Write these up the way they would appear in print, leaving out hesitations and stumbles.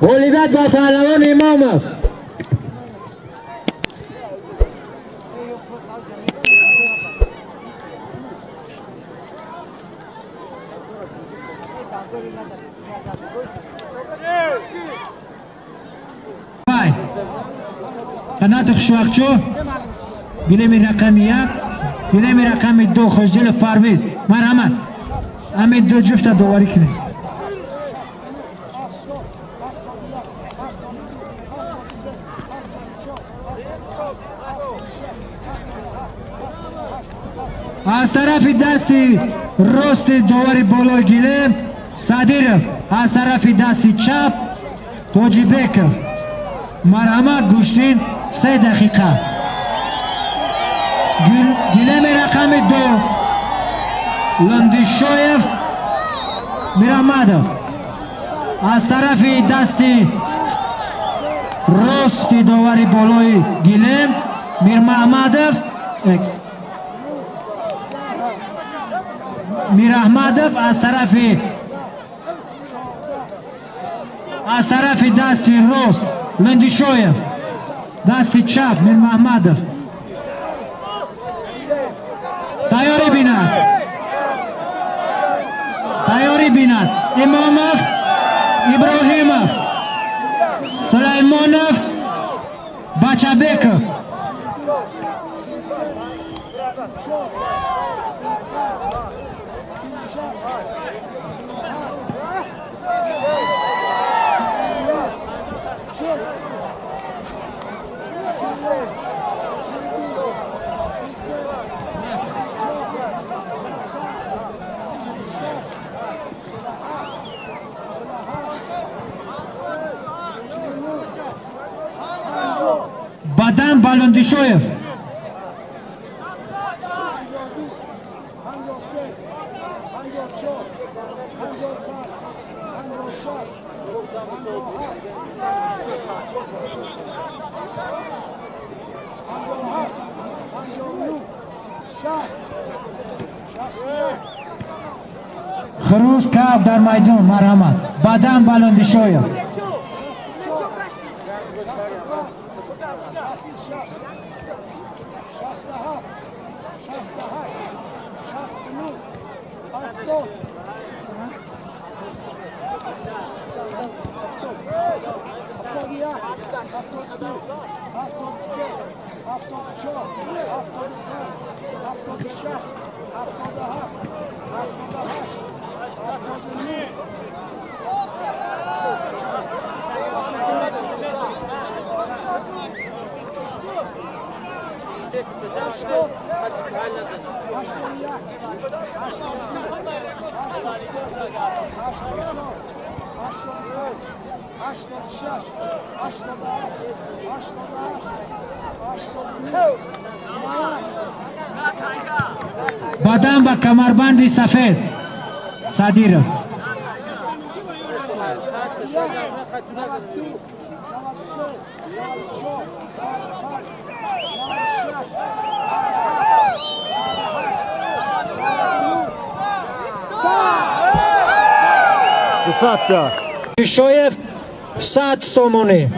Ғолибият ба паҳлавон Имомов. Қанати Хушвақтчо, гилеми рақами 1, гилеми рақами 2, Хушдилов Парвиз. Марҳамат, ҳамин ду ҷуфта доварӣ кунед. Аз тарафи дасти рости довари болои гилем Садиров, аз тарафи дасти чап Тоҷибеков. Марҳамат, гӯштин 3 дақиқа. Гилеми рақами 2, Ландишоев Мирамадов, аз тарафи дасти рости довари болои гилем Мирмаҳмадов, Мираҳмадов, аз тарафи дасти рост Ландишоев, дасти чап Мирмаҳмадов. Тайёрӣ бинад, тайёрӣ бинад. Имомов Иброҳимов, Сулаймонов Бачабеков. Бадан Балондишоев. Хурӯс каб дар майдон, марҳамат. Бадан Балондишоев. Бадан ба камарбанди сафед Садиров. Десятка. Шоев 100 сомонӣ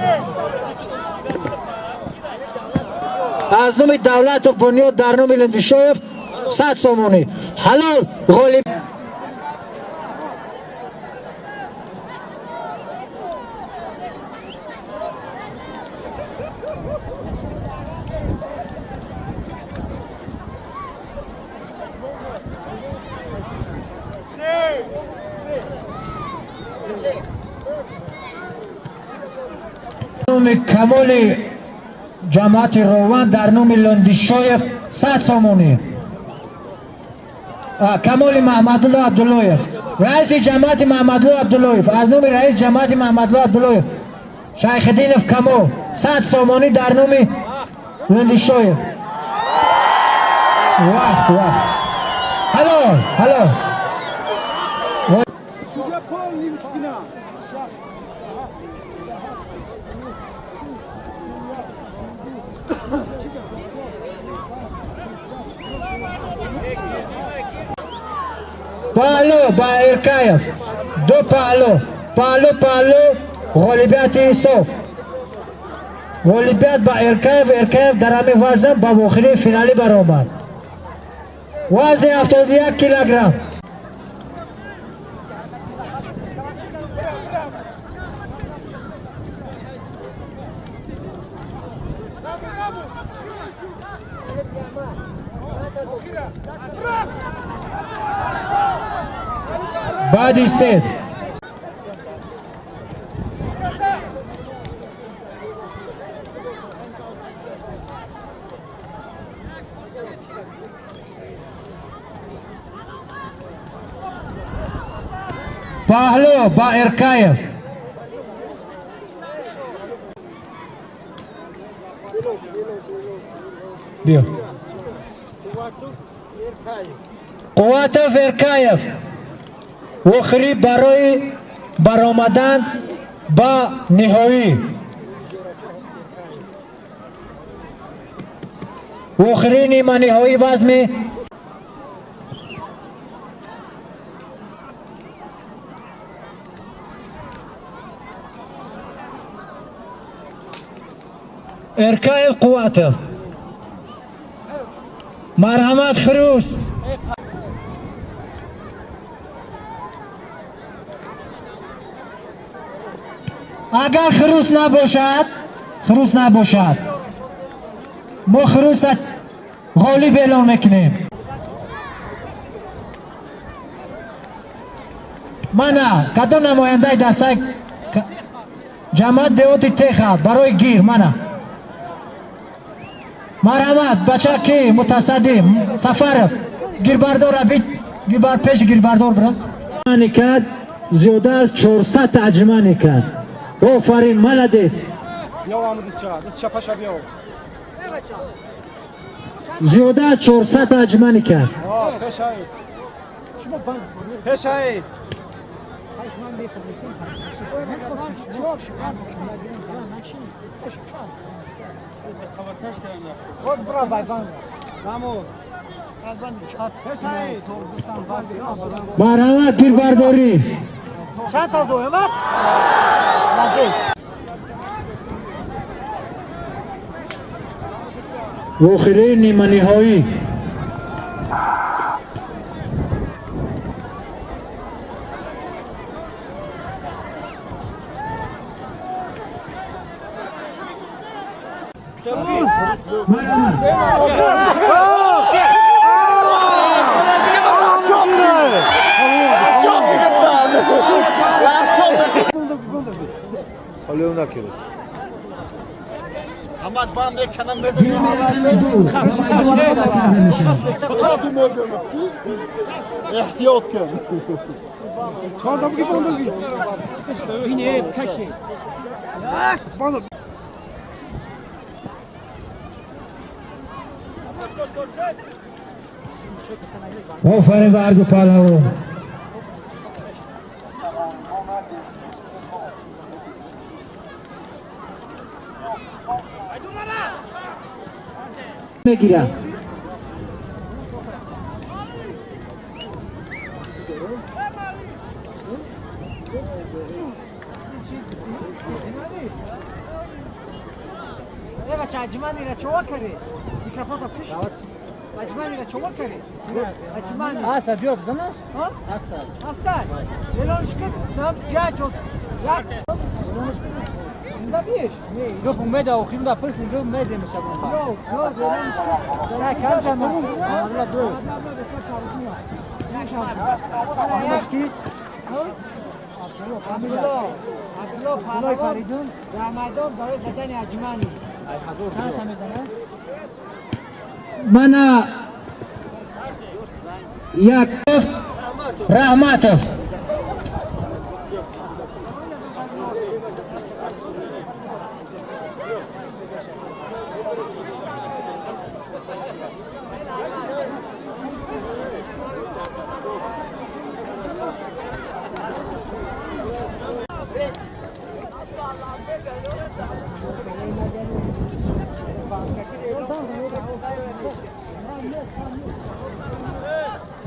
аз номи Давлатов Бунёд дар номи Лендишоев 100 сомонӣ. Ҳалол, ғолиб. Номи Камоли ҷамоати Рован дар номи Лондишоев 100 сомонӣ. Камоли Маҳмадулло Абдуллоев, раиси ҷамоати Маҳмадулло Абдуллоев, аз номи раиси ҷамоати Маҳмадулло Абдуллоев Шайхиддинов Камол 100 сомонӣ дар номи Лондишоев. Вақт, вақт, ҳалол, ҳалол. Судья полный Лучкина. Паҳлӯ ба Иркаев, ду паҳлӯ, паҳлӯ, паҳлӯ. Ғолибияти ҳисоб. Ғолибият ба Эркаев. Эркаев дар ҳамин вазн ба вохирии финалӣ баромад. Вазни 71 килограмм. Баъд истед. Паҳлӯ ба Эркаев. Биё. Қувватов Эркаев. Вохирӣ барои баромадан ба ниҳоӣ. Вохирии ниманиҳоӣ вазми Эркаев Қувватов. Марҳамат, хирус. Агар хирус набошад, хирус набошад, мо хируса ғолиб эълон мекунем. Мана кадом намояндаи дастаи ҷамоат деҳоти Теха барои гир, мана. Марҳамат, бача ки мутасаддӣ Сафаров гирбардора бит, гирбар пеши гирбардор бира. Кард зиёда аз 400 таҷрима кард. Офарин, молодец. Зиёда аз 400 таҷрима кард. Марҳамат, гирбардорӣ. Чанд та зоямад? Молодец. Вохирии ниманиҳоӣ. Эҳтиёт кун. Офарин ба ҳарду паҳлавон. Мегирад. Аса биё бизанаш? Аса. Аса. Элонш ки нам ҷа ҷо. Як. Инда биш. Гуфт умеда охирда пурсин, гуфт умеде мешавам. Ё, ё, элонш ки. На кам ҷама. Алла ду. Номаш кист? Абдулло. Абдулло паҳлавон Фаридун. дар майдон барои задани Аҷмани. Чанд та мезанад? Мана Яков Раҳматов.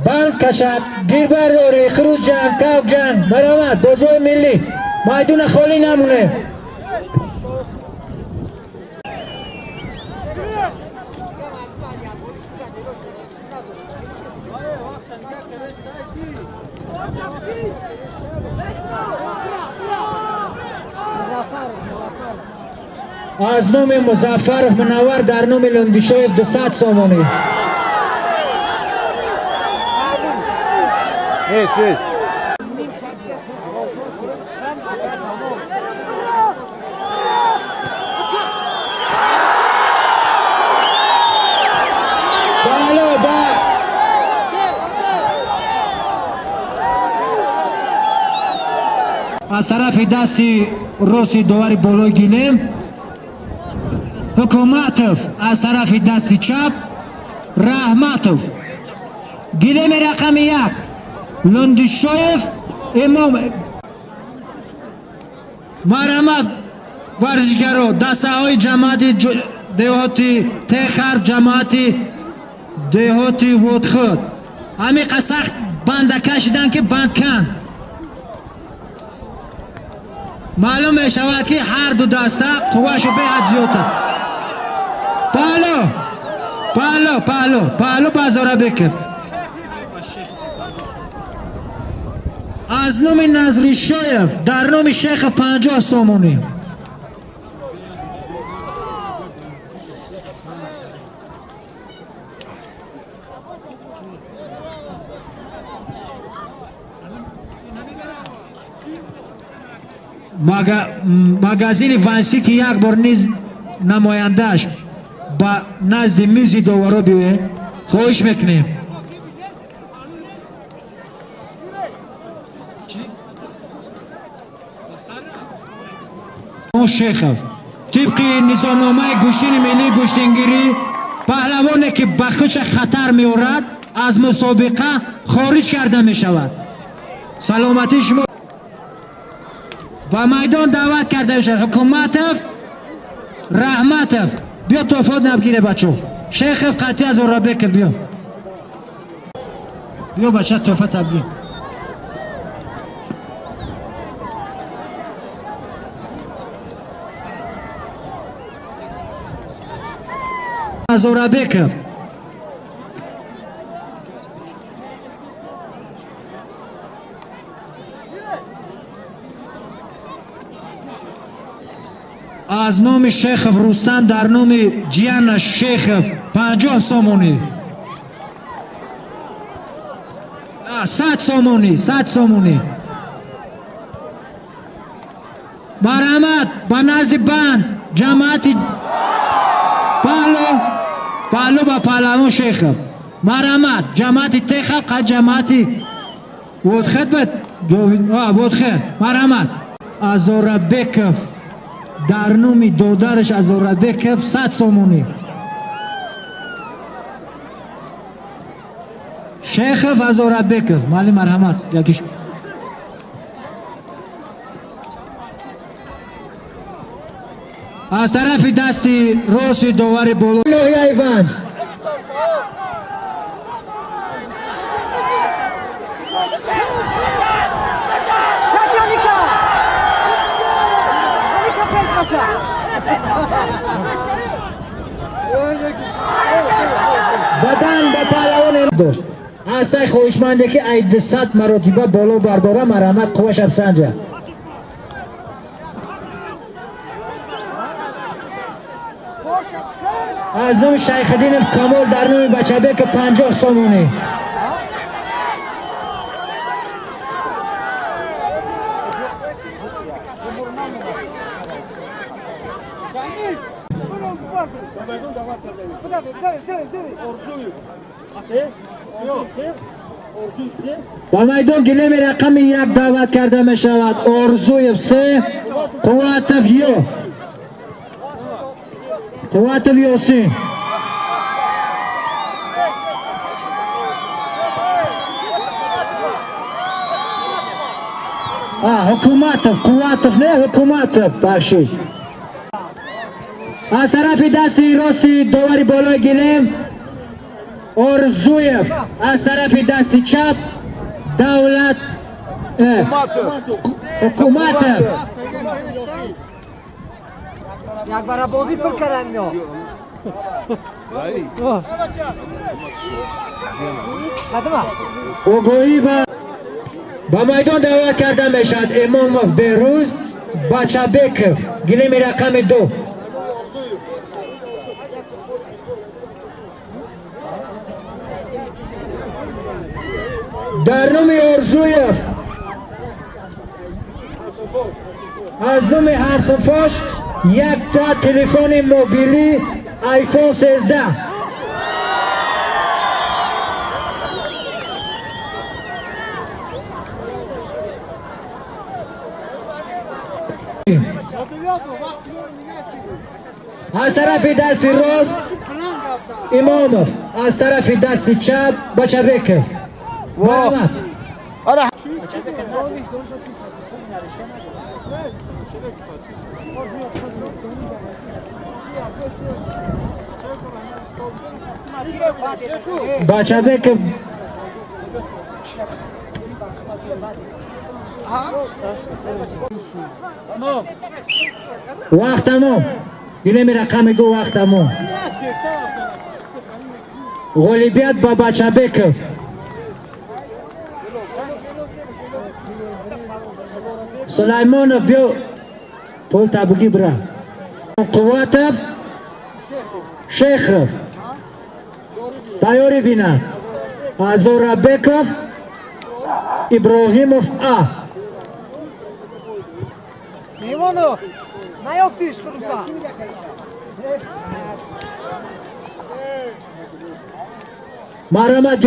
Банд кашад, гирбардорӣ, хирӯзҷан, кавҷан, баромад, бозиҳои миллӣ. Майдуна холӣ намоне. Аз номи Музаффаров Мунаввар дар номи Лундишоев 200 сомонӣ. Нест, нест. Бало ба аз тарафи дасти рости довари болои гилем Ҳукуматов, аз тарафи дасти чап Раҳматов. Гилеми рақами 1 Лундишоев Имом. Марҳамат, варзишгаро, дастаҳои ҷамоати деҳоти Техарб, ҷамоати деҳоти Водхуд. Ҳамиқа сахт банда кашидан, ки банд канд. Маълум мешавад, ки ҳар ду даста қуввашу беҳад зиёдтар. Паҳлу, паҳлу, паҳлу, паҳлу ба Азорабеков. Аз номи Назришоев дар номи Шехов 50 сомонӣ. Магазини Вансити як бор низ намояндааш ба назди мизи доваро биёед, хоҳиш мекунем. Шехов тибқи низомномаи гӯштини миллии гӯштингирӣ, паҳлавоне, ки ба худша хатар меорад, аз мусобиқа хориҷ карда мешавад. Саломатии шумо. Ба майдон даъват карда мешавад Ҳукуматов Раҳматов. Биё, тофот набгире, бачо. Шехов қатъи Азорабеков, биё, биё, бача, тофа табгир. Азорабеков. Аз номи Шехов Рустам дар номи ҷияна Шехов 50 сомонӣ. 100 сомонӣ, 100 сомонӣ. Марҳамат, ба назди банд ҷамоати паҳлу, паҳлу ба паҳлавон Шехов. Марҳамат, ҷамоати Теха қад ҷамоати Водхед ба Водхед. Марҳамат, Азорабеков дар номи додараш Азорабеков 100 сомонӣ. Шехов Азорабеков, мали, марҳамат, якиш. Аз тарафи дасти рости довари боло ноҳияи Ванҷ. Качаника! Аника пеш бача! Бадан ба паҳлавоне дошт. Ҳастай хоҳишманде, ки ай 200 маротиба боло бардора, марҳамат, қувваша бисанҷа. Аз номи Шайхиддинов Камол дар номи Бачабеков 50 сомонӣ. Ба майдон гилеми рақами 1 даъват карда мешавад Орзуев се, Қувватов ё Қувватов Ёсин. Ҳукуматов, Қувватов не, Ҳукуматов, бахшиш. Аз тарафи дасти рости довари болои гилем Орзуев, аз тарафи дасти чап Давлат Ҳукуматов. Ҳукуматов. Як бара бозӣ пур кардан ино. Қадима. Огоҳӣ ба майдон даъват карда мешавад Имомов Беҳрӯз, Бачабеков, гилеми рақами 2. Дар номи Орзуев аз номи ҳарсинфош якта телефони мобилӣ айфон 13. Аз тарафи дасти рост Имомов, аз тарафи дасти чап Бачабеков. Марҳамат. Ана. Бачабеков. Вақт тамом. Гилеми рақами 2, вақт тамом. Ғолибият ба Бачабеков. Сулаймонов, биё пул табуги бира. Қувватов, Шейхов. Тайёрӣ бинад. Азорабеков, Иброҳимов А. Меҳмоно, наёфтиш худуса. Марҳамат.